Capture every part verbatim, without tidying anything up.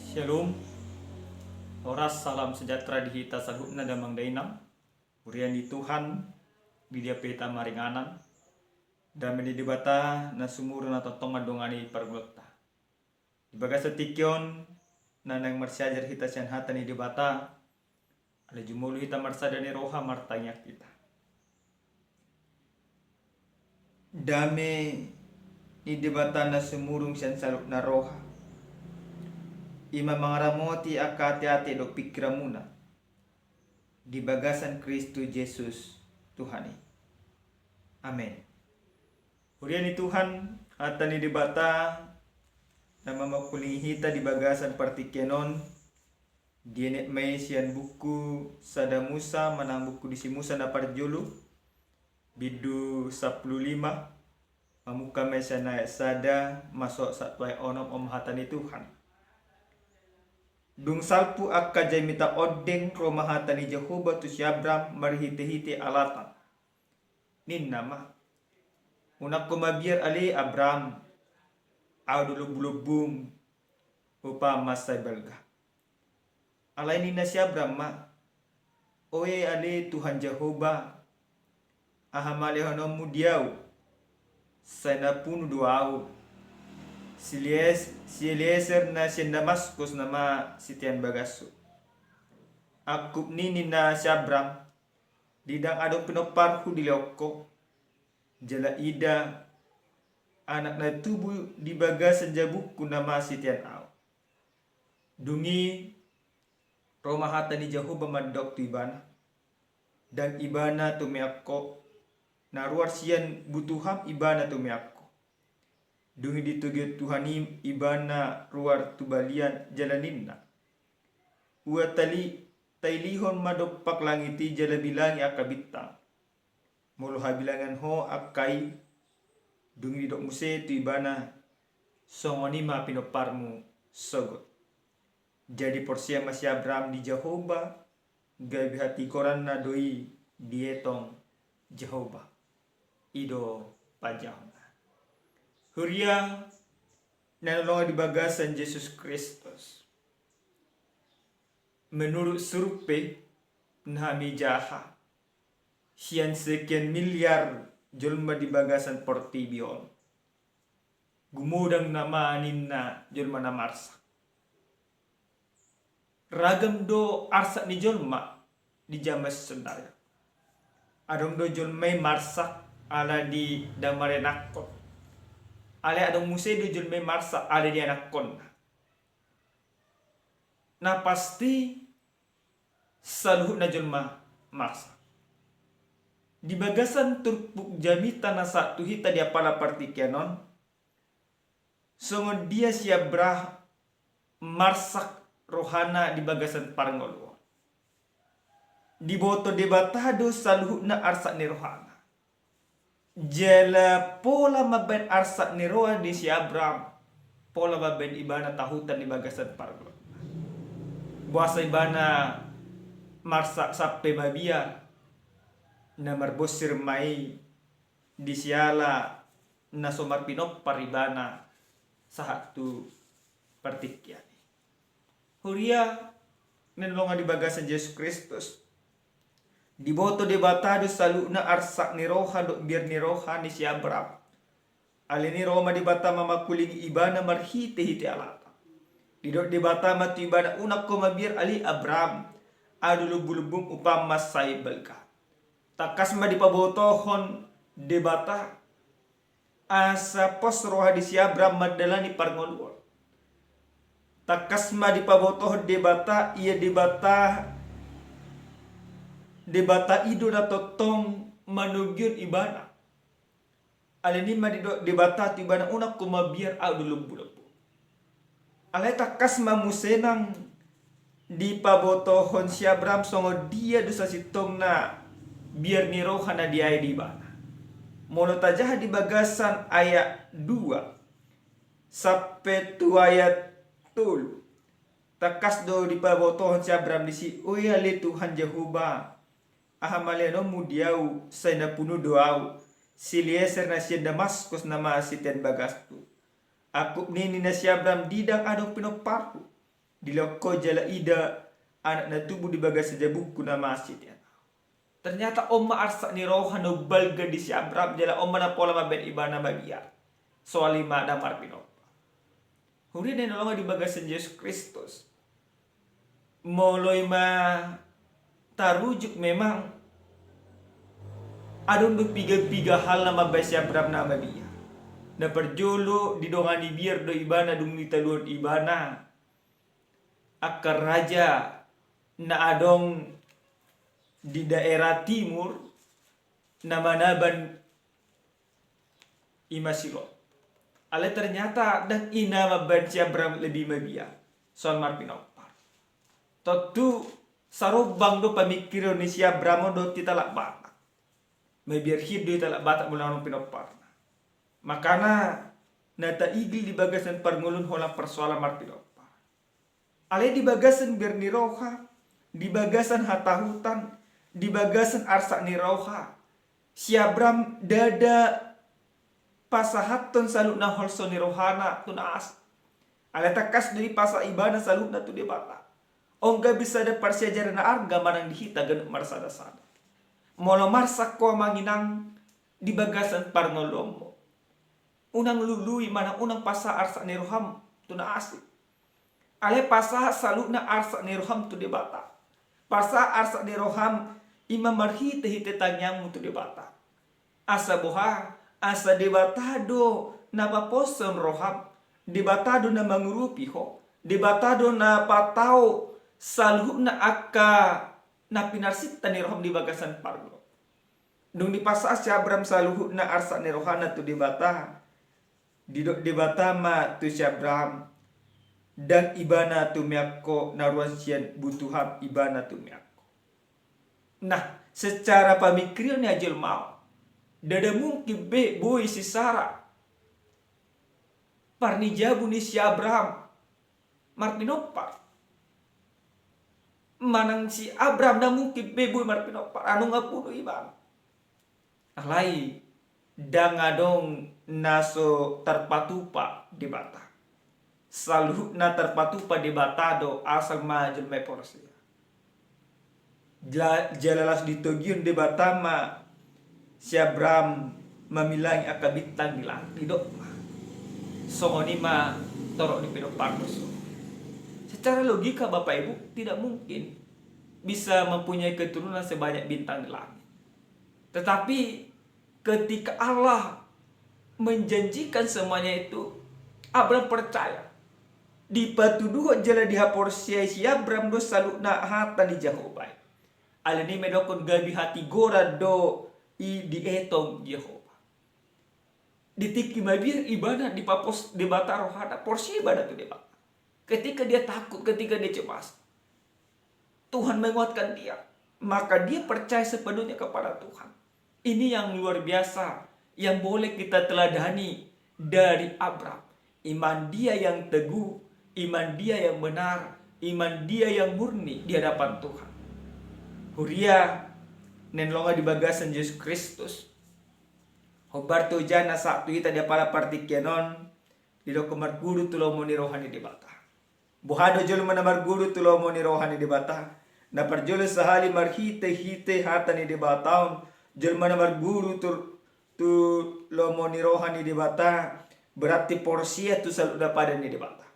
Shalom. Horas, salam sejahtera di hita saluhutna damang dainang. Huria ni Tuhan, di dia pe hita maringanan, dame ni Debata na sumurung na tongtong mandongani parngoluonta. Di bagasan tingki on, na naeng marsiajar hita sian hata ni Debata, ala jumolo hita marsada ni roha, martangiang hita. Dame ni Debata na sumurung sian saluhutna roha, i ma mangaramoti angka ateate dohot pingkiranmuna di bagasan Kristus Jesus Tuhan i. Amen. Huria ni Tuhan, hata ni Debata na mamangkulingi hita di bagasan partingkian on, dienet ma i sian buku Sada Musa manang buku disi Musa na parjolo, bindu sampulu lima, mamungka ma i sian ayat sada, masuk sahat tu ayat onom. On ma hata ni Tuhan. Dung salpu angka jamita ondeng, ro ma hata ni Jahowa tu si Abram marhitehite alatan. Ninna ma: Unang ho mabiar ale Abram, ahu do lombulombum, umpama mansai balga. Alai ninna si Abram ma: Oe ale Tuhan Jahowa, aha ma lehononmu di ahu? Sai na punu do ahu. Si Elies-, si Elieser na sian Damaskus nama sitean bagashu. Angkup ni ninna si Abram: Ndang adong pinomparhu dilehon ho, jala ida, anak na tubu di bagasan jabungku nama sitean ahu. Dung i ro ma hata ni Jahowa mandok tu ibana, ndang ibana tumean ho, na ruar sian butuham ibana tumean ho. Dung i ditogihon Tuhan i ibana ruar tu balian jala ninna: Ua tali-, tailihon ma dompak langit i jala bilangi angka bintang, molo habilangan ho angka i. Dung i didok muse tu ibana: Songon i ma pinomparmu sogot. Jadi porsea ma si Abram di Jahowa, gabe hatigoranna do i dietong Jahowa. I do panjahona. Huria na hinaholongan di bagasan Jesus Kristus. Menurut survei na hami jaha, sian sekian miliar jolma di bagasan portibi on, gumodang nama ninna jolma na marsak. Ragam do arsak ni jolma di jaman sonari. Adong do jolma i marsak ala ni ndang marianakhon. Alai adong muse do jolma i marsak ala ni anakhonna. Na pasti, saluhutna jolma marsak. Di bagasan turpuk jamita na sahat tu hita di apala partingkian on, songon dia si Abram marsak rohana di bagasan parngoluon. Diboto Debata do saluhutna arsak ni rohana. Jala pola mambaen arsak ni roha ni si Abram, pola mambaen ibana tahutan di bagasan parngoluonna. Boasa ibana marsak sampe mabiar, na marbonsir ma i di siala na so marpinompar ibana sahat tu partingkian i. Huria na hinaholongan di bagasan Jesus Kristus. Diboto Debata do saluhutna arsak ni roha dohot biar ni roha ni si Abram. Alani i ro ma Debata mamangkulingi ibana marhitehite alatan. Didok Debata ma tu ibana: Unang ho mabiar ale Abram, ahu do lombulombum umpama mansai balga. Tangkas ma dipabotohon Debata asa pos roha ni si Abram mandalani parngoluon. Tangkas ma dipabotohon Debata, ia Debata, Debata i do na tongtong manogihon ibana. Alani i ma didok Debata tu ibana: Unang ho mabiar, ahu do lombulombum. Alai tangkas ma muse nang dipabotohon si Abram songon dia do sasintongna biar ni roha na diae di ibana. Molo tajaha di bagasan ayat dua sampe tu ayat tolu, tangkas do dipabotohon si Abram disi: Oe ale Tuhan Jahowa, aha ma lehononmu di ahu, sai na punu do ahu. Si Elieser na sian Damaskus nama sitean bagashu. Angkup ni ninna si Abram: Ndang adong pinomparhu. Dilehon ho jala ida anak na tubu di bagasan jabungku na masisean. Ternyata on ma arsak ni roha na umbalga di si Abraham jala on ma na pola mambahen ibana mabiar. Soal i ma da marpinompar. Huria na hinaholongan di bagasan Jesus Kristus. Molo i ma tarujuk memang adong do piga-piga hal na mambahen si Abraham na mabiar. Na parjolo didongani biar do ibana dung ditaluhon ibana angka raja na adong di daerah timur na manaban i ma si Lot. Alai ternyata ndang i na mambahen si Abraham lebih mabiar soal marpinompar. Tontu sarombang do pamingkirion ni si Abraham on dohot hita halak Batak. Mabiar hian do hita halak Batak molo adong pinomparna. Makana na taigil di bagasan parngoluon holan persoalan marpinompar. Alai di bagasan biar ni roha, di bagasan hatahutan, di bagasan arsak ni roha, si Abraham ndada pasahathon saluhutna holso ni rohana tu na asing. Alai tangkas do dipasahat ibana saluhutna tu Debata. On gabe sada parsiajaran na arga manang di hita ganup marsada-sada. Molo marsak ho amang inang di bagasan parngoluonmu, unang lului manang unang pasahat arsak ni roham tu na asing. Alai pasahat saluhutna arsak ni roham tu Debata. Pasahat arsak ni roham i ma marhite-hite tangiangmu tu Debata. Asa boha, asa Debata do na paposhon roham, Debata do na mangurupi ho, Debata do na patau saluhutna angka na pinarsinta ni roham di bagasan parngoluon. Dung dipasahat si Abraham saluhutna arsak ni rohana tu Debata, didok Debata ma tu si Abraham, ndang ibana tumean ho na ruan sian butuham, ibana tumean ho. Nah, secara pamingkirion ni jolma on, ndada mungkin be boi si Sara, par ni jabu ni si Abraham, marpinompar. Manang si Abraham ndang mungkin be boi marpinompar, anu nga punu ibana. Alai ndang adong na so tarpatupa Debata. Saluhutna tarpatupa Debata do, asal ma jolma i porsea. Jala, jala laos ditogion Debata ma si Abraham mamilangi angka bintang di langit, didok ma. Songon i ma torop ni pinomparna so. Secara logika Bapak Ibu tidak mungkin bisa mempunyai keturunan sebanyak bintang di langit. Tetapi ketika Allah menjanjikan semuanya itu, Abraham percaya. Dipatuduhon jala dihaporseai si Abraham do saluhutna hata ni Jahowa i. Alani i ma didokkon gabe hatigoran do i dietong Jahowa. Di tingki mabiar ibana dipapos Debata rohana, porsea ibana tu Debata. Ketika dia takut, ketika dia cemas, Tuhan menguatkan dia. Maka dia percaya sepenuhnya kepada Tuhan. Ini yang luar biasa, yang boleh kita teladani dari Abraham. Iman dia yang teguh, iman dia yang benar, iman dia yang murni di hadapan Tuhan. Huria na hinaholongan di bagasan Jesus Kristus. Hombar tu jana sahat tu hita di apala partingkian on, didok marguru tu lomo ni roha ni Debata. Boha do jolma na marguru tu lomo ni roha ni Debata? Na parjolo sahali marhite-hite hata ni Debata on, jolma na marguru tu, tu lomo ni roha ni Debata, berarti porsea tu saluhutna padan ni Debata.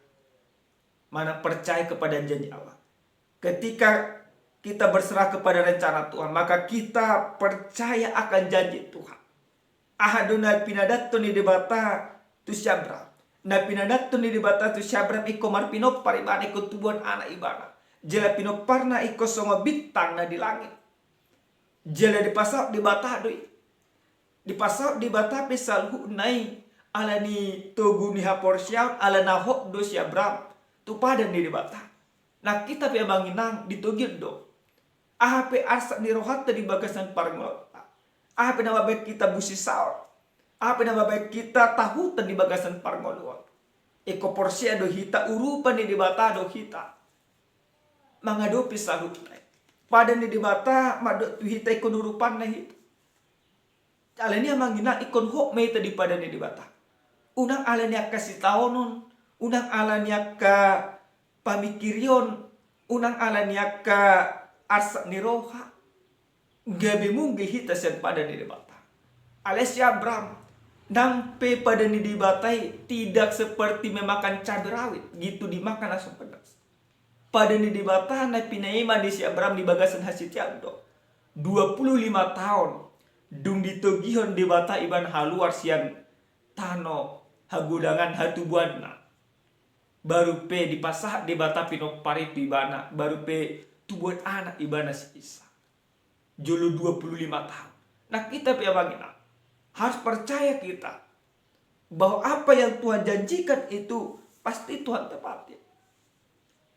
Manang percaya kepada janji Allah. Ketika kita berserah kepada rencana Tuhan, maka kita percaya akan janji Tuhan. Aha do na pinadanhon ni Debata tu si Abraham? Na pinadanhon ni Debata tu si Abraham ingkon marpinompar ibana, ingkon tubuan anak ibana. Jala pinomparna ingkon songon bintang na di langit. Jala dipasaut Debata do i. Dipasaut Debata pe saluhutna i ala ni togu ni haporseaon, ala na hot do si Abraham tu padan ni Debata. Nang hita pe amang inang ditogion do. Aha pe arsak ni rohanta di bagasan parngoluonta, aha pe na mambahen hita busisaon, aha pe na mambahen hita tahutan di bagasan parngoluon, ingkon porsea do hita urupan ni Debata do hita mangadopi saluhutna i. Padan ni Debata mandok tu hita ingkon urupanna hita. Alani i amang inang ingkon hot ma hita di padan ni Debata. Unang ala ni angka sitaonon, unang ala ni angka pamingkirion, unang ala ni angka arsak ni roha, gabe mungge hita sian padan ni Debata. Alai si Abram, nang pe padan ni Debata i tidak seperti memakan cabai rawit, gitu dimakan langsung pedas. Padan ni Debata na pinaima ni si Abram di bagasan hasetiaon do. Dua puluh lima taon, dung ditogihon Debata ibana haluar sian tano hagodangan hatubuanna. Baru pe dipasahat Debata pinompar i tu ibana, baru pe tubuan anak ibana si Isak. Jolo dua puluh lima tahun. Nah, kita pe, Amang Inang, harus percaya kita bahwa apa yang Tuhan janjikan itu pasti Tuhan tepati.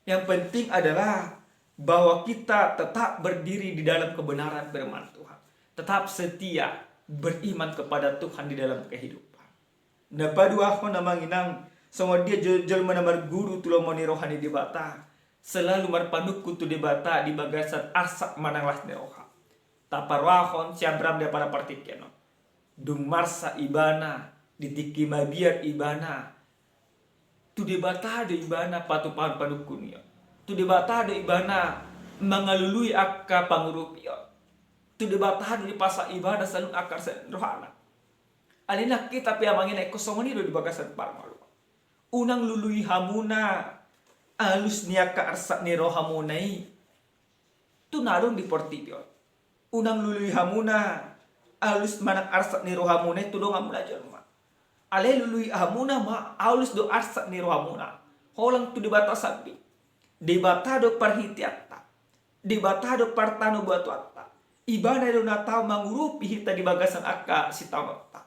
Yang penting adalah bahwa kita tetap berdiri di dalam kebenaran firman Tuhan. Tetap setia beriman kepada Tuhan di dalam kehidupan. Na paduahon, Amang Inang, songon dia jo-, jolma na marguru tu lomo ni roha ni Debata, selalu marpanungkun tu Debata di bagasan arsak manang las ni roha. Taparrohahon si Abram di apala partingkian on. Dung marsak ibana, di tingki mabiar ibana, tu Debata do ibana patupahon panungkun i on. Tu Debata do ibana mangalului angka pangurupion. Tu Debata do dipasahat ibana saluhutna angka arsak ni rohana. Alai nang hita pe, Amang Inang, ingkon songon i do di bagasan parngoluon. Unang lului hamuna alus ni angka arsak ni rohamuna i tu na adong di portibi on. Unang lului hamuna alus manang arsak ni rohamuna i tu donganmuna jolma. Alai lului hamuna ma alus dohot arsak ni rohamuna holan tu Debata sambing. Debata do parhiteanta. Debata do partanobatuanta. Ibana do na tau mangurupi hita di bagasan angka sitaononta.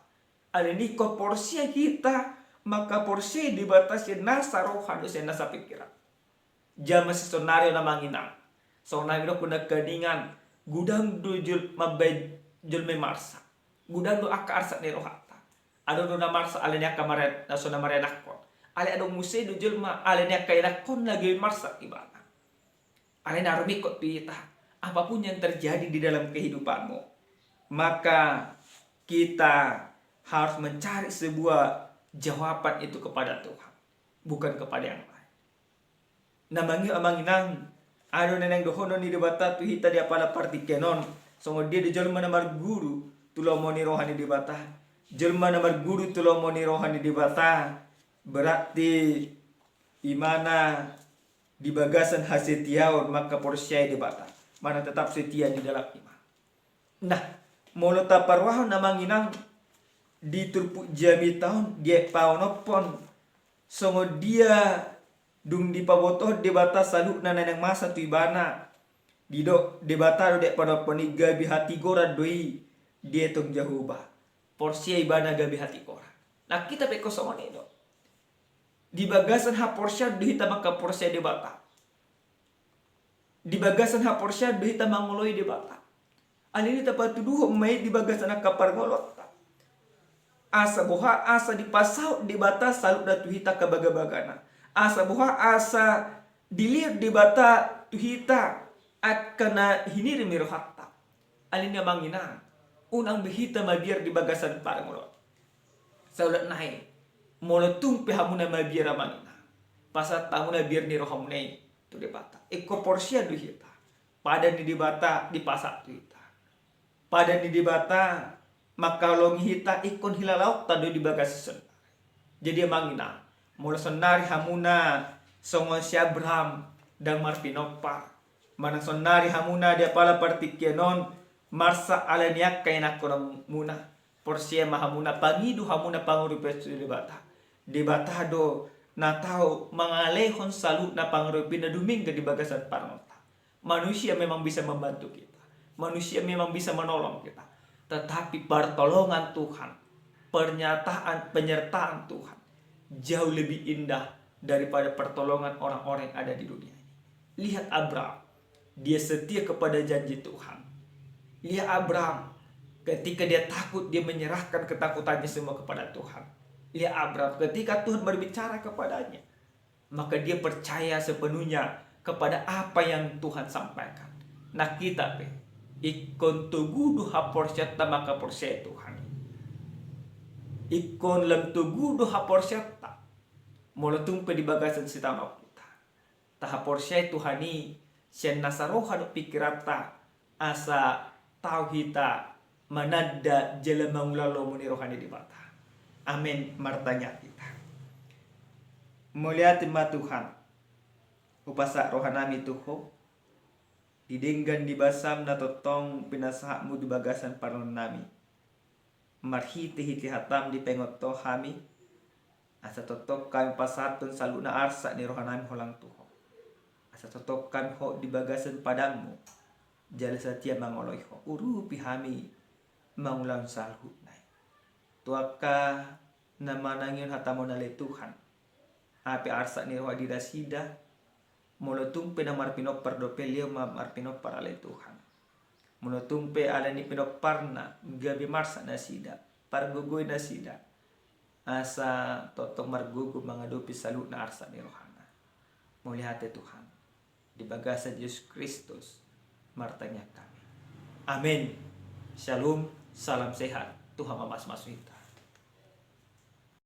Alani i ingkon porsea hita mangkaporseai Debata sian nasa roha dohot sian nasa pingkiran. Jaman sisonari on, Amang Inang, songon na nidokku nangkiningan, godang do jol-, mambaen jolma i marsak. Godang do angka arsak ni rohanta. Adong do na marsak alani angka mare-, na so na marianakhon. Alai adong muse do jolma alani angka ianakhonna gabe marsak ibana. Alani i na rumingkot tu hita, apapun yang terjadi di dalam kehidupanmu, maka kita harus mencari sebuah jawaban itu kepada Tuhan, bukan kepada yang lain. Na mangihut, Amang Inang, adong na naeng dohonon ni Debata tu hita di apala partingkian on, songon dia do jolma na marguru tu lomo ni roha ni Debata. Jolma na marguru tu lomo ni roha ni Debata, berarti imana di bagasan hasetiaon mangkaporseai Debata, manang tetap setia di dalam iman. Nah, molo taparrohahon, Amang Inang, di turpuk jamita on, di ayat paonomhon, songon dia dung dipabotohon Debata saluhutna na naeng masa tu ibana, didok Debata do di ayat paonomhon i gabe hatigoran do i dietong Jahowa. Porsea ibana gabe hatigoran. Nang hita pe ingkon songon i do. Di bagasan haporseaon do hita mangkaporseai Debata. Di bagasan haporseaon do hita mangoloi Debata. Alani i tapatuduhon ma i di bagasan angka parngoluonta. Asa boha, asa dipasaut Debata saluhutna tu hita angka bagabagana. Asa boha, asa dilehon Debata tu hita angka na hinirim ni rohanta. Alani i, Amang Inang, unang be hita mabiar di bagasan parngoluon. Saolat nai, molo tung pe hamuna mabiar, Amang Inang, pasahat hamuna biar ni rohamuna i tu Debata. Ingkon porsea do hita, padan ni Debata dipasahat tu hita. Padan ni Debata mangkaholongi hita ingkon hilalaonta do di bagasan sonnari. Jadi, Amang Inang, molo sonnari hamuna songon si Abram ndang marpinompar, manang sonnari hamuna di apala partingkian on marsak alani angka ianakhonmuna, porsea ma hamuna, pangido hamuna pangurupion tu Debata. Debata do na tau mangalehon saluhutna pangurupionna dumenggan di bagasan parngoluonta. Manusia memang bisa membantu kita. Manusia memang bisa menolong kita. Tetapi pertolongan Tuhan, pernyataan, penyertaan Tuhan jauh lebih indah daripada pertolongan orang-orang yang ada di dunia ini. Lihat Abraham, dia setia kepada janji Tuhan. Lihat Abraham, ketika dia takut, dia menyerahkan ketakutannya semua kepada Tuhan. Lihat Abraham, ketika Tuhan berbicara kepadanya, maka dia percaya sepenuhnya kepada apa yang Tuhan sampaikan. Nah, hita pe ingkon togu do haporseaonta mangkaporseai Tuhan. Ingkon lam togu do haporseaonta molo tung pe di bagasan sitaonon hita. Tahaporseai Tuhan i sian nasa roha dohot pingkiranta, asa tau hita mananda jala mangula lomo ni roha ni Debata. Amen. Martangiang hita. Mauliate ma Tuhan, hupasahat rohanami tu Ho di denggan ni basam na tongtong pinasahatmu di bagasan parnonnami. Marhitehite hatam dipaingot Ho hami, asa tongtong hami pasahathon saluhutna arsak ni rohanami holan tu Ho. Asa tongtong hami hot di bagasan padanmu, jala satia mangoloi Ho. Urupi hami mangulahon saluhutna i. Tu angka na manangihon hatamu ale Tuhan, aha pe arsak ni roha di nasida, molo tung pe na marpinompar dope, lehon ma marpinompar ale Tuhan. Molo tung pe ala ni pinomparna gabe marsak nasida, pargogoi nasida, asa tongtong margogo mangadopi saluhutna arsak ni rohana. Mauliate Tuhan. Di bagasan Jesus Kristus martangiang hami. Amen. Shalom, salam sehat. Tuhan mamasumasu hita.